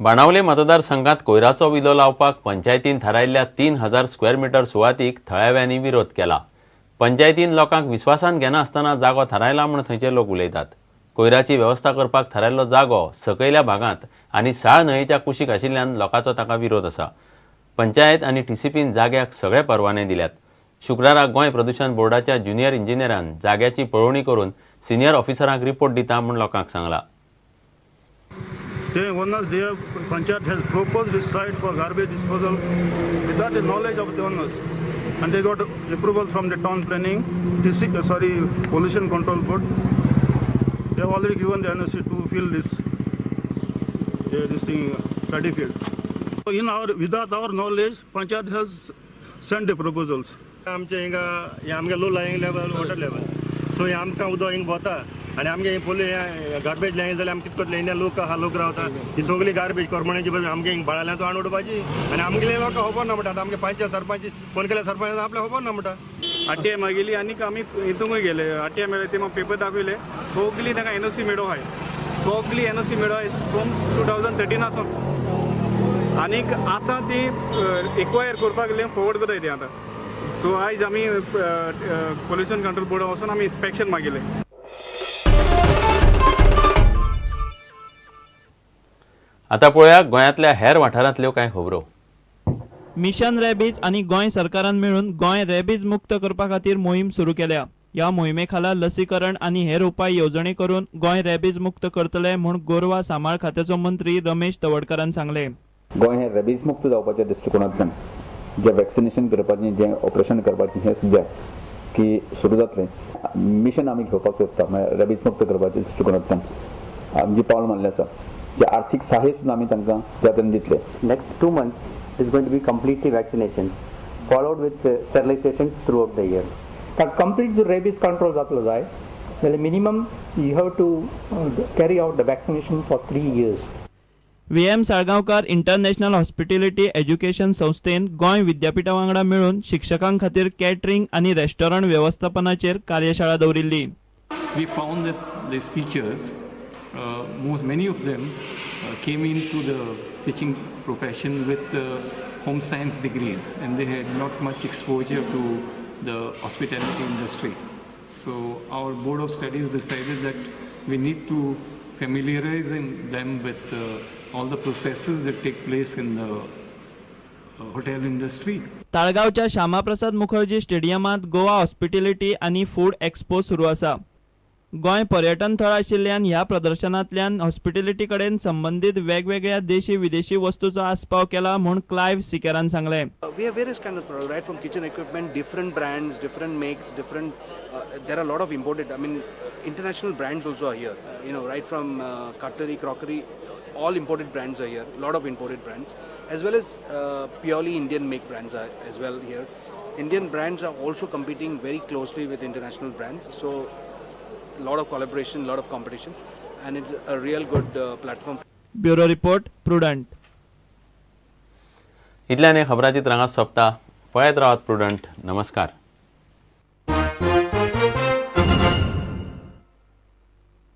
बाणावले मतदारसंघात कोयराचो विलो लावपाक पंचायतीन थारायल्ल्या 3000 स्क्वेअर मिटर सुवातीक थळाव्यांनी विरोध केला. पंचायतीन लोकांक विस्वासांत घेनासतना जागो थारायला म्हूण थंयचे लोक उलयतात. कोयराची वेवस्था करपाक थारायल्लो जागो सकयल्या भागांत आनी साळ न्हंयेच्या कुशीक आशिल्ल्यान लोकांचो ताका विरोध आसा. पंचायत आनी टीसीपीन जाग्याक सगळे परवाने दिल्यात. शुक्रारा गोंय प्रदूषण बोर्डाच्या ज्युनियर इंजिनियरान जाग्याची पळोवणी करून सिनियर ऑफिसरांक रिपोर्ट दिता म्हूण लोकांक सांगला. The owners, they have, Panchayat has proposed this site for garbage disposal without the knowledge of the owners. And they got approval from the town planning, TC, sorry, Pollution Control Board. They have already given the NOC to fill this thing, paddy field. So without our knowledge, Panchayat has sent the proposals. आमचे हिंगा हे आमगे low lying level, water level, so हे आमकां उदक हिंग वता आनी आमगे ही पोली गार्बेज लायन जाल्यार आमकां कितें करतले? लोक आहा, लोक रावता, ही सगळी गार्बेज करमणेची आमगे हिंग बाळाल्या तो हाडून उडोवपाची आनी आमगेले लोकांक खबर ना म्हणटा. आतां आमगे पंचायत सरपंच फोन केल्यार सरपंच आपल्याक खबर ना म्हणटा. आरटीआय मागिली आनी आमी हितूंकूय गेले. आरटीआय मेळ्ळे, ते म्हाका पेपर दाखयले. सगली तांकां एनओसी मेळो आहाय, सगली एनओसी मेळो आहाय फ्रॉम 2013आसून आनीक आतां ती एक्वायर करपाक गेले, फॉरवर्ड करताय ती आतां. सो आयज आमी पोल्युशन कंट्रोल बोर्डा वचून आमी इन्स्पेक्शन मागिलें. आतां पळोवया गोंयांतल्या हेर वाठारांतल्यो कांय खबरो. मिशन रॅबीज आनी गोंय सरकारान मेळून गोंय रॅबीज मुक्त करपा खातीर मोहीम सुरू केल्या. ह्या मोहिमे खाला लसीकरण आनी हेर उपाय येवजणे करून गोंय रॅबीज मुक्त करतले म्हूण गोरवां सांबाळ खात्याचो मंत्री रमेश तवडकारान सांगले. गोंय हें रेबीज मुक्त जावपाच्या दृश्टिकोनांतल्यान जें वॅक्सिनेशन करपाचें, जें ऑपरेशन करपाचें हें सद्या की सुरू जातलें. मिशन आमी घेवपाक सोदता, म्हळ्यार रेबीज मुक्त करपाच्या दृश्टिकोनांतल्यान आमी पावल मारलें आसा, जे आर्थीक सहाय्य सुद्दां आमी तांकां त्या तरेन दितले. Next 2 months is going to be completely vaccinations, followed with sterilizations throughout the year. तर कंप्लीट जर रेबीज कंट्रोल जातलो जाय जाल्यार minimum you have to carry out the vaccination for 3 years. V M Salgaonkar international hospitality education संस्थेन गोंय विद्यापिठा वांगडा मेळून शिक्षकां खातीर कॅटरिंग आनी रेस्टॉरंट वेवस्थापनाचेर कार्यशाळा दवरिल्ली. We found that these teachers, many of them came into the teaching profession with home science degrees, and they had not much exposure to the hospitality industry. So our board of studies decided that we need to familiarize them with all the processes that take place in the hotel industry. ताळगांवच्या Shyama Prasad Mukherjee स्टेडियमांत Goa hospitality आनी food expo सुरू आसा. गोंय पर्यटन थळ आशिल्ल्यान ह्या प्रदर्शनांतल्यान hospitality कडेन संबंदीत वेगवेगळ्या देशी विदेशी वस्तूचो आस्पाव केला म्हूण क्लायव्ह सिकेरान सांगलें. We have various kind of products, right from kitchen equipment, different brands, different makes, different. There are a lot of imported, I mean, international brands also are here. Right from cutlery, crockery, all imported brands are here. A lot of imported brands, as well as purely Indian make brands are as well here. Indian brands are also competing very closely with international brands. So, a lot of collaboration, a lot of competition, and it's a real good platform. Bureau report, Prudent. इतल्यान हें खबरांची रंगात सोंपता. पळयत रावात prudent. नमस्कार.